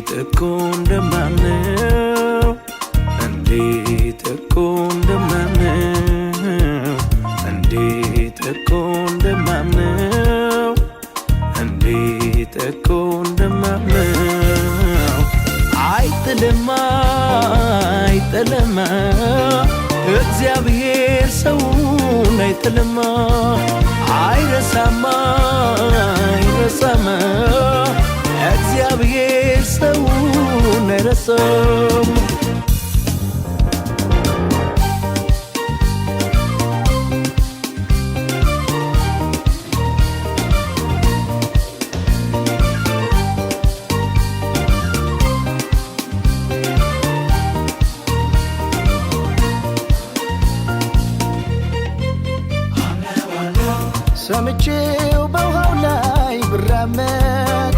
እንዴት እኮ እንደማምነው፣ እንዴት እኮ እንደማምነው፣ እንዴት እኮ እንደማምነው፣ እንዴት እኮ እንደማምነው። አይጥልማ፣ አይጥልማ፣ እግዚአብሔር ሰውን አይጥልማ። አይረሳማ፣ አይረሳማ፣ እግዚአብሔር ሰውን አይረሳም። ሰምቼው በውሃው ላይ ብራመድ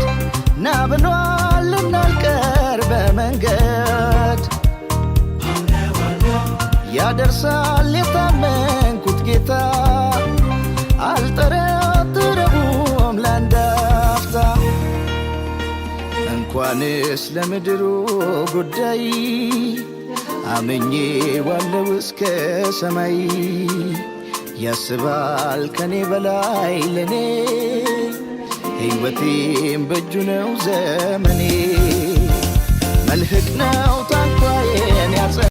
ና ብሏል እናልቀር በመንገድ። ያደርሳል የታመንኩት ጌታ፣ አልጠረጥረውም ለአንድ አፍታ። እንኳንስ ለምድሩ ጉዳይ አምኜ ዋለው እስከ ሰማይ። ያስባል ከኔ በላይ ለኔ፣ ሕይወቴም በእጁ ነው ዘመኔ። መልህቅ ነው ታንኳዬ